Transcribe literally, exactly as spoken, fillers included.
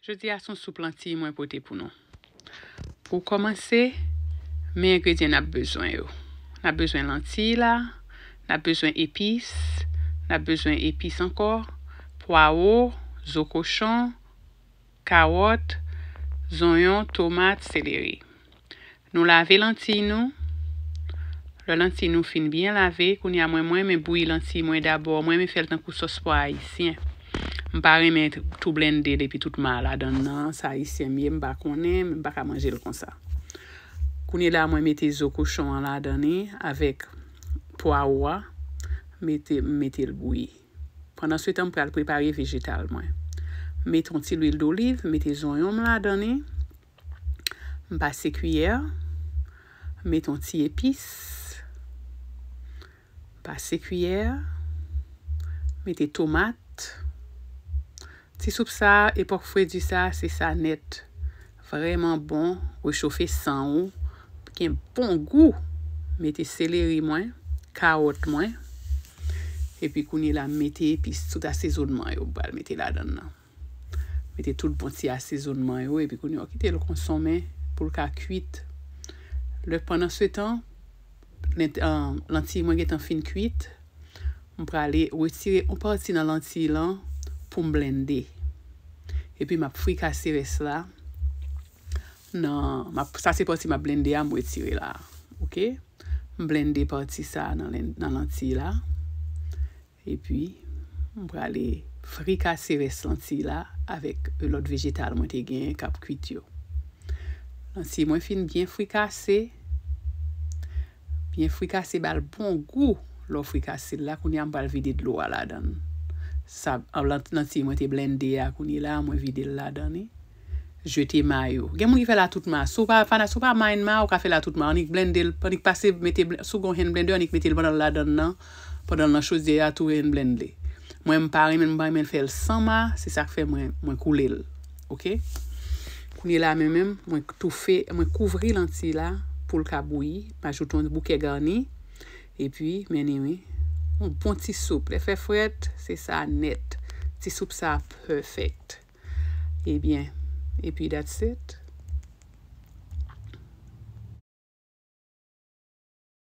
Jodi a se yon soup lantiy mwen pote pou nou. Pou kòmanse, men engredyan n ap bezwen yo. N ap bezwen lantiy la, n ap bezwen epis, n ap bezwen epis ankò, pwawo, zo kochon, kawòt, zonyon, tomat, seleri. Nou lave lantiy nou. Lè lantiy nou fin byen lave, kounye a mwen, mwen renmen bouyi lantiy mwen dabò. Mwen renmen fè l tankou sòs pwa ayisyen. M pa renmen tou blende l epi tout ma ladan l nan. Sa ayisyen m ye, m pa konnen, men m pa ka manje l konsa. Kounye la, mwen mete zo kochon an ladan li avèk pwawo a. Mete, m mete l bouyi. Pandan se tan, m pral prepare vejetal mwen. M mete yon ti lwil doliv, m mete zonyon m ladan li. M pase kiyè, m mete yon ti epis, m pase kiyè, mete tomat. Ti soup sa, epòk fredi sa, se sa nèt. Vrèman bon, rechofe san ou, gen bon gou. Mete seleri mwen, kawòt mwen, epi kounye la, m mete epis, tout asezonman yo, m pral mete ladan l nan. Mete tout bon ti asezonman yo, epi kounye a, w kite l konsonmen pou l ka kwit. Lè pandan se tan, lant-, ah, lantiy mwen gentan fin kwit, m prale retire yon pati nan lantiy lan pou m blende. Epi m ap frikase rès la. Nan, m ap, sa se pati m ap blende a, m retire la. Oke? M blende pati sa nan len-, nan lantiy la. Epi, m prale frikase rès lantiy la avèk lòt vejetal mwen te genyen k ap kwit yo. Lantiy mwen fin byen frikase, byen frikase, ba l bon gou. Lè w frikase l la, kounye a m pral vide dlo a ladan l. Sa, an, lant-, lantiy mwen te blende a, kounye la, mwen vide l ladan li. Jete ma yo. Gen moun ki fè l a tout ma. Si w pa, fana, si w pa mind ma, ou ka fè l a tout ma. Annik blende l, annik pase, mete bl-, si w gen yon hand blender, annik mete l pandan l ladan l nan, pandan l nan chodyè a, tou hand blende. Mwen, m pa renmen, m pa renmen fè l san ma, se sa k fè mwen, mwen koule l. Oke? Kounye la, men menm, mwen toufe, mwen kouvri lantiy la pou l ka bouyi. M ajoute yon bouke gani. Epi, men ni wi. Yon bon ti soup. Lè fè frèt, se sa nèt. Ti soup sa perfect. Ebyen, epi that's it.